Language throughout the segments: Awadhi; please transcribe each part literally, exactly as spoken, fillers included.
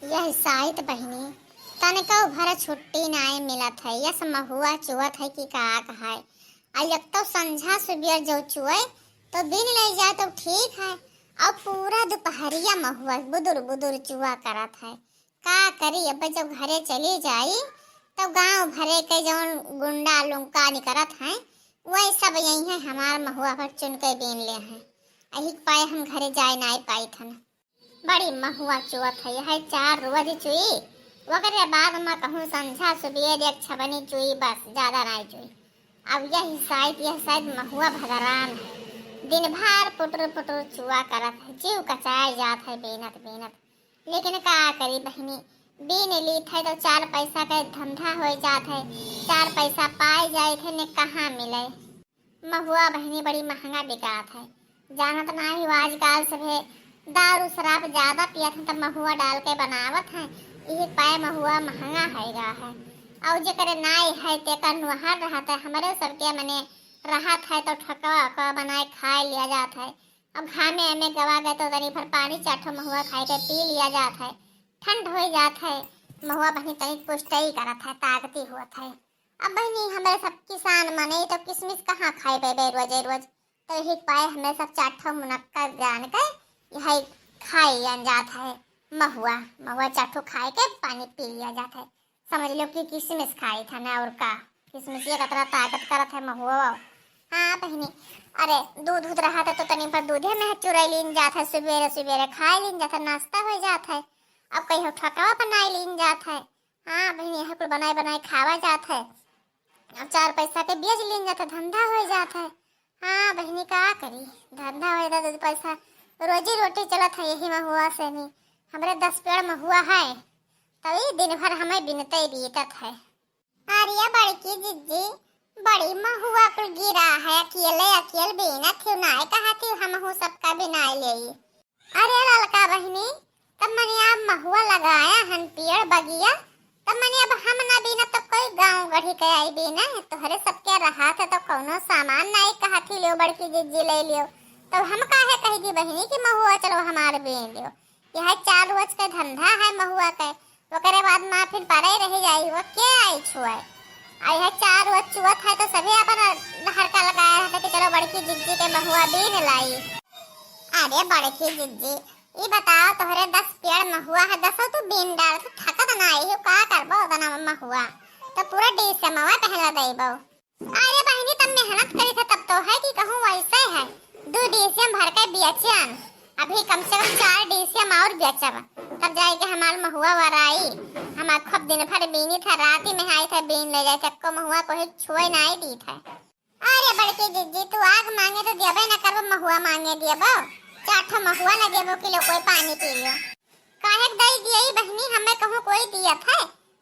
यह साइत बहिनी, तनिको भर छुट्टी नाय मिलत है। यस महुआ चुअत है कि का कहाय। आ एक तो संझा सुबेर जो चुए तो बीन ले जाए तो ठीक है, और पूरा दोपहरिया महुआ बुदुर बुदुर चुआ करत है। का करी, अब जब घरे चली जाई तो गांव भरे के जौन गुंडा लुंका निकरत हैं, वही सब यही है हमार महुआ पर चुन के बीन ले हैं। यही के पाए हम घरे जाए नाय पाई थन। बड़ी महुआ चुअत है, यह चार रोज चुई, ओकरे बाद में कहूँ संझा सुबेर एक छबनी चुई, बस ज्यादा नाय चुई। अब यही साइत, यह साइत महुआ भगरान है, दिन भर पुटुर पुटुर चुआ करत है, जीव कचाए जात है बीनत बीनत। लेकिन का करी बहिनी, बीन लीत है तो चार पैसा के धंधा हो जात है, चार पैसा पाए जाए थे ने कहाँ मिले। महुआ बहिनी बड़ी महंगा बिकात है, जानत ना ही आजकल सभे दारू शराब ज्यादा पियत है तो महुआ डाल के बनावत है, यही पाए महुआ महंगा है गा है। और जेकरे नाई है तेकर नुहर रहत है, हमरे सबके मने रहत है तो ठकवा उकवा बनाए खाए लिया जात है। अब घामे में गवा गए तो तनी भर पानी चार ठो महुआ खाए के पी लिया जात है, ठंड हो जात है। महुआ बहिनी तनी पुष्टई करत है, ताकती होत है। अब बहिनी हमरे सब किसान मने तो किसमिस कहाँ खाए बेबे रोजे रोज, तो यही पाए हमरे सब चार ठो मुनक्का जान के यही खाए जात है। महुआ, महुआ चार ठो खाए के पानी पी लिया जात है। समझ लो कि किसमिस खाई था ना, और का। किसमिस ये कतरा ताकत करत है महुआ। हाँ बहिनी, अरे दूध उध रहा था तो तनी पर दूधे में चुराई लीन जात है, सुबेरे सुबेरे खाए लीन जात है, नाश्ता हो जात है। अब कहीं ठकवा बनाए लीन जात है। हाँ बहिनी, यह कुल बनाए बनाए खावा जात है। अब चार पैसा के बेच लीन जात है, धंधा हो जात है। हाँ बहिनी, का करी, धंधा हो जाता, दो पैसा रोजी रोटी चलत है यही महुआ से नहीं। हमरे दस पेड़ महुआ है, तभी दिन भर हमें बिनते बीतत है। अरे बड़की जिज्जी, बड़ी महुआ कुल गिरा है, अकेले अकेल बीनत थी, नाय कहा थी हमहू सबका बिनाए लेई। अरे ललका बहिनी, तब मने आप महुआ लगाया हन पेड़ बगिया, तब मने अब हम ना बीना तो कोई गाँव गढ़ी के आई बीना, तोहरे सबके रहा थे तो कौनो सामान नाई कहा थी लियो बड़की जिज्जी ले लियो, तब हम काहे कही थी बहिनी कि महुआ चलो हमार बीन लियो। यह चार रोज के धंधा है महुआ के, ओकरे बाद माँ फिर परे रह जाई, वो के आई छुए। आ यह चार रोज चुअत है तो सभी अपन हरका लगाया है कि चलो बड़की जिज्जी के महुआ बीन लाई। अरे बड़की जिज्जी, ई बताओ तोहरे दस पेड़ महुआ है, दसो तू बीन डाल, तू थकत ना आई हो, का करबो उतना महुआ, तो पूरा डीसमवा पहला देबो। अरे बहिनी, तब मेहनत करी थे तब तो है कि कहूँ वैसे है, दो डीसीएम भर के बेचन, अभी कम से कम चार डीसीएम और बेचब, तब जाए के हमार महुआ वराई। हमार खूब दिन भर बीनी था, राती में आई थे बीन ले जाए थे, को महुआ कोई छुए ना आई दी थे। अरे बड़की जिज्जी, तू आग मांगे तो देबे ना करबो, महुआ मांगे देबो, चार ठो महुआ ना देबो, किलो कोई पानी पी लियो। काहे के दई दियई बहिनी, हमें कहूँ कोई दियत है?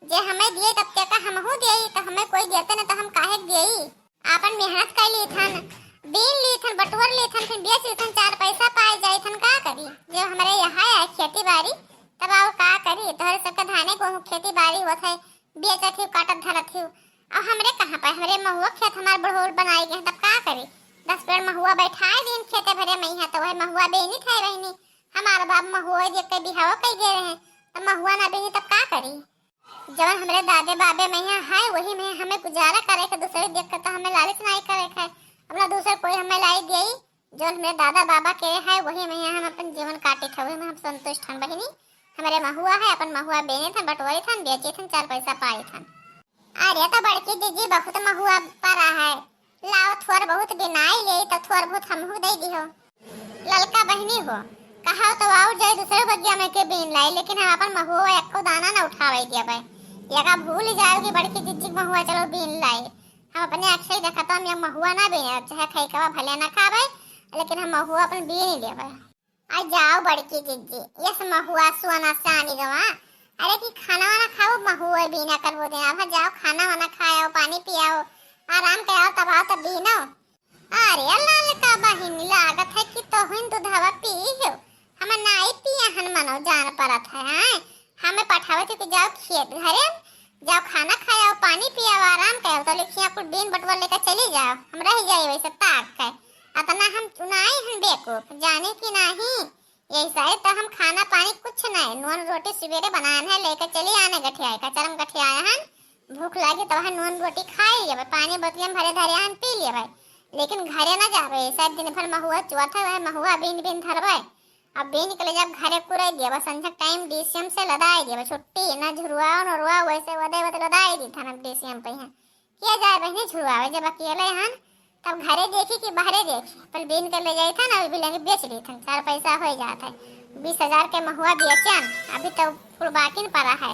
जे हमें दिए तब तेका हमहू दियई, तो हमें कोई दियते न तो हम काहे के दियई? आपन मेहनत कर ली थन, बीन ली थन, बटोर ली थन, फिर बेच ली थन, चार पैसा पाए जाई थन, का करी? जब हमरे यहाँ है खेती बाड़ी, तब आओ का करी? तोहरे सबके धाने गेहूँ खेती बाड़ी होत है, बेचत ही, काटत धरत ही। अब हमरे कहाँ पाए? हमरे महुआ खेत हमार बड़होल बनाई गए, तब का करी? दस पेड़ महुआ बैठाए दिन खेते भरे में है, तो वह महुआ बेनी थे बहिनी। हमार बाप महुआ देख के बिहाव कई गए रहे, तो महुआ ना बेनी तब का करी? जवन हमरे दादे बाबे में यहाँ है, वही में हमें गुजारा करे के, दूसरे देख के तो हमें लालच नहीं करे के। अपना दूसर कोई हमें लाई दियई, जवन हमरे दादा बाबा के है, वही में यहाँ हम अपन जीवन काटे थे, वही में हम संतुष्ट हन बहिनी। हमरे महुआ है, अपन महुआ बेने थन, बटोरे थन, बेचे थन, चार पैसा पाए थन। अरे तो बड़की जिज्जी, बहुत महुआ परा है, लाओ थोर बहुत बिनाई ले, तो थोर बहुत हमहू दे दिहो। ललका बहिनी हो, कहा तो और जाए दूसरे बगिया में के बीन लाई, लेकिन हम अपन महुआ एको दाना न उठावे दियबे। यका भूल जाओ कि बड़की जिज्जी के महुआ चलो बीन लाई। हम अपने अक्षय देखत हम या महुआ ना बीने, चाहे खैकवा भले ना खावे, लेकिन हम महुआ अपन बीन लेबे। आ जाओ बड़की जिज्जी, यस महुआ सोना चानी गवा। अरे कि खाना वाना खाओ, महुआ बीना करबो दे। अब जाओ खाना वाना खाओ, पानी पियाओ, आराम के आओ, तब आओ तब बीनो। अरे ललका बहिन, लागत है कि तोहिन दूधवा पी हो। हम नाई पिया हन मनो जान परत है, हैं? हमें पठावे थे कि जाओ खेत घरे, जाओ खाना खाओ, पानी पियाओ, आराम करो, तो लिखिया कुल बीन बटुआ लेकर चली जाओ। हम रह जाए वैसे ताक के। अतना हम चुनाई हन बेवकूफ, जाने की नहीं। यही सारे तो हम खाना पानी कुछ नहीं, नून रोटी सुबेरे बनाए हैं, लेके चली आने गठियाए का चरम गठियाए हन। भूख लागे तो वह नून रोटी खाई लेबै, पानी बोतलिया में भरे धरे हन पी लेबै, लेकिन घरे ना जाबै। सब दिन भर महुआ चुअत है, वह महुआ बीन बीन धरबै। अब बीन के ले जाब घरे कुरै दिया, बस संझक टाइम डीसीएम से लदाई दिया, बस छुट्टी ना, झुरवाओ न रुआओ, वैसे वदे वदे लदाई दी था ना डीसीएम पे हैं। किया जाए बहिनी झुरवावे, जब अकेले हन तब घरे देखी कि बाहरे देखी, पर बीन के ले जाई था ना, अभी लेंगे बेच ली था, चार पैसा हो जात है। बीस हजार के महुआ बेचन, अभी तो फुल बाकी पड़ा है,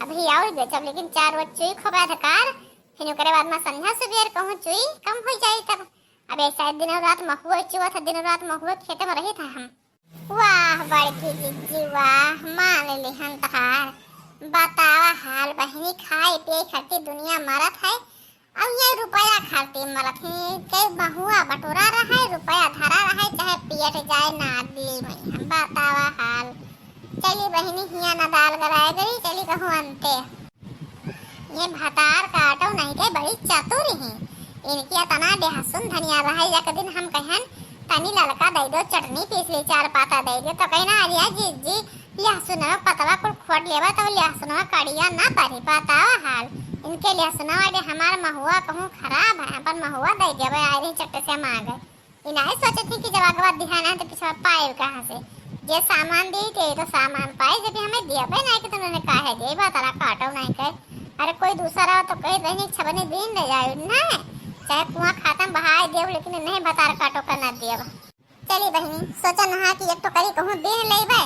अभी और बेचब, लेकिन चार रोज चुई खोबा धकार, फिर ओकरे बाद में संझा सुबेर कहूँ चुई कम हो जाई तब। अब ऐसा दिन रात महुआ चुआ था, दिन रात महुआ खेते में रही था हम। वाह बड़की जिज्जी वाह, मान लिहन तहार। बतावा हाल बहिनी, खाए पिए खातिर दुनिया मरत है, अब ये रुपया खातिर मरत है। के महुआ बटोरा रहे, रुपया धरा रहे, चाहे पियट जाए नादी में। बतावा हाल। चली बहिनी, हिया ना दाल गराए गई, चली कहूँ अंते। ये भतार काटो नहीं के बड़ी चतुर ही। इनकी अतना देहसुन धनिया रहे, एक दिन हम कहन, "तनी ललका दे दो, चटनी पीस ली, चार पाता दे दो," तो कहना, "अरे जिज्जी, लहसुन में पतवा कुल खोट लेवा, तो लहसुन में कड़िया ना परी।" बतावा हाल। इनके लहसुन वाले हमार महुआ कहूँ खराब है, अपन महुआ दे देवे, आए रही चट्टे से मांगे। ई नाहीं सोचत ही कि जब अगवा दिहा ना तो पिछवा पाएब कहाँ से। जे सामान दी ते तो सामान पाई, जब हमें दिया बे नाहीं कि तुमने काहे दे, भतार काटो नाहीं कहे। अरे कोई दूसरा रहो तो कही बहिनी छबने बीन ले जाओ ना, चाहे कुआं खातम बहाए देव, लेकिन नहीं भतार काटो का ना दिया। चली बहिनी, सोचा नहा कि एक टोकरी कहूँ बीन लेबे,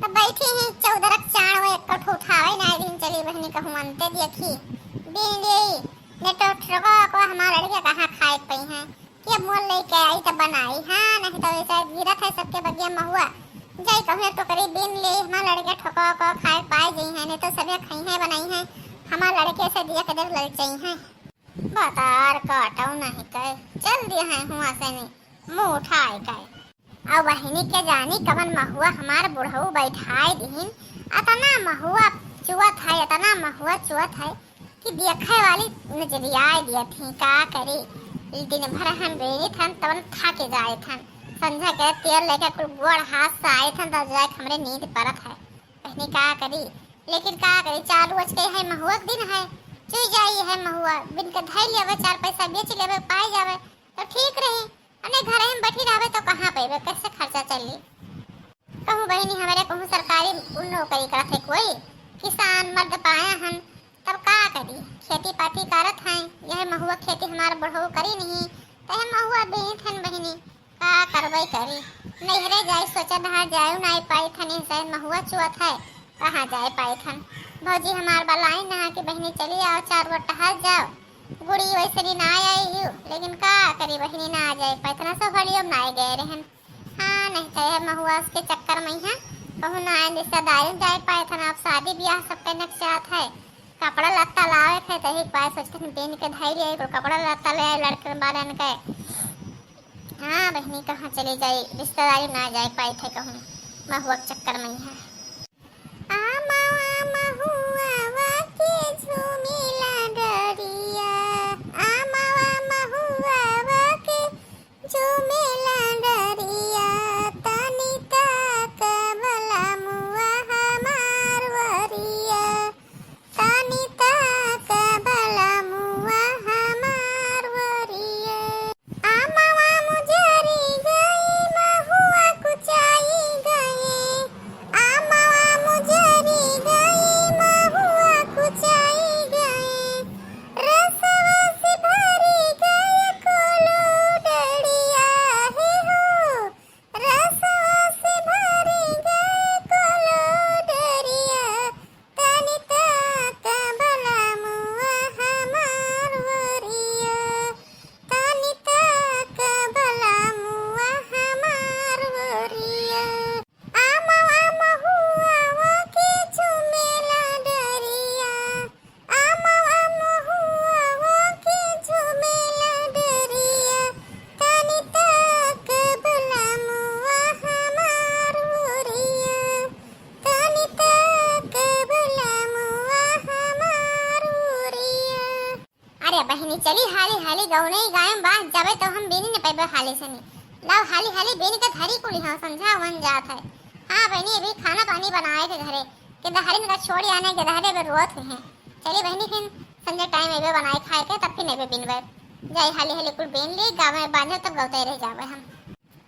तब बैठी ही चौदरक चाण वो एक कठो उठावे ना दिन। चली बहिनी कहूँ अंते देखी, बीन ले, ने तो ठोको को हमार लड़के कहाँ खाए पई हैं। के मोल लेके आई त बनाई, हाँ, नहीं तो ऐसा गिरत है सबके बगिया महुआ। जाई कहूँ एक टोकरी बीन ले, हमार लड़के ठोको को खाए पाए जई हैं, नहीं तो सभे खाई हैं बनाई हैं, हमार लड़के से दिया के देख ललचई हैं। भतार काटो नहीं कहे, चल दिया है हुआ से नहीं, मुँह उठाए कहे। अब बहिनी के जानी कवन महुआ हमार बुढ़ऊ बैठाए दिहिन, अतना महुआ चुअत है, अतना महुआ चुअत है। कि देखे वाली नजरिया दिया थी, का करी। दिन भर हम बेनी थन, तवन थक जाए थन। संझा के तेल लेके कुल गोड़ हाथ से आए थन, तब जाए हमरे नींद परत है। बहिनी का करी, लेकिन का करी, चालू आज के है महुआ के दिन है, चुई जाई है महुआ, बिन के धई लेवे, चार पैसा बेच लेवे, पाई जावे, तो ठीक रही। अने घर में बैठी रहबे तो कहाँ पैबे, कैसे खर्चा चली? कहूँ बहिनी, हमरे कहूँ सरकारी नौकरी करत है कोई, किसान मर्द पाया हन, तब का करी? खेती पाती करत हैं, यह महुआ खेती हमार बुढ़ऊ करी नहीं, तो यह महुआ बीनत हन बहिनी, का करबे करी? नैहरे जाई सोचा नहा जाए नाई पाई थन, यह शायद महुआ चुअत है, कहाँ जाए पाई थन? भौजी हमार बलाई नहा कि बहिनी चली आओ, चार गो टहल जाओ। गुड़ी वैसे दिन आ आई यू, लेकिन का करी बहिनी, ना आ जाए पाई थन, सब हलियो में ना गए रहन। हाँ, नहीं तो यह महुआ उसके चक्कर में ही कहूँ ना आए, रिश्तेदारी में जाए पाए था ना। अब शादी ब्याह सबके नक चाहत है, कपड़ा लत्ता लावे थे, तही पाए सोचते हैं बीन के धई लिए, कुल कपड़ा लत्ता ले आए लड़के बारन के। हाँ बहिनी, कहाँ चली जाई, रिश्तेदारी में ना जाए पाए थे कहूँ, महुआ के चक्कर में ही। आमवा महुआ के झूमेला डरिया, आमवा महुआ के झूमेला डरिया, तनी तक बलमुआ हमार वरिया, तनी तक बलमुआ हमार वरिया। आमवा मुजरी गई, महुआ कुचाई गई, आमवा मुजरी गई, महुआ कुचाई गई, रसवा से भरी गई कुलु डरिया, हे हो, रसवा से भरी गई कुलु डरिया, तनी तक बलमुआ हमार वरिया, तनी तक बलमुआ हमार वरिया। आमवा महुआ के झूमेला डरिया, आमवा महुआ के झूमेला डरिया, तनी तक बलमुआ हमार वरिया, तनी तक बलमुआ हमार वरिया। अरे बहिनी, चली हाली हाली, गौने ही गायम बा, जबे तो हम बीनी न पैबे हाली से नहीं। लाओ हाली हाली बीन के धरी कुली हो, संझा वन जात है। हाँ बहिनी, अभी खाना पानी बनाए थे घरे, गिदहरिन का छोड़ी आने, गिदहरे बे रोत हुई हैं। चली बहिनी, फिर संझा टाइम अबे बनाए खाए के, तब फिर अबे बिनबे। जाई हाली हाली कुल बेन ली, गाँव में बांधे तब गौते रह जावे हम।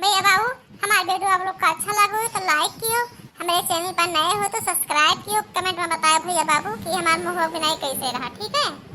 भैया बाबू, हमारे वीडियो आप लोग का अच्छा लगा हो तो लाइक कियो, हमारे चैनल पर नए हो तो सब्सक्राइब कियो, कमेंट में बताओ भैया बाबू कि हमारे मुँह बिनाई कैसे रहा, ठीक है?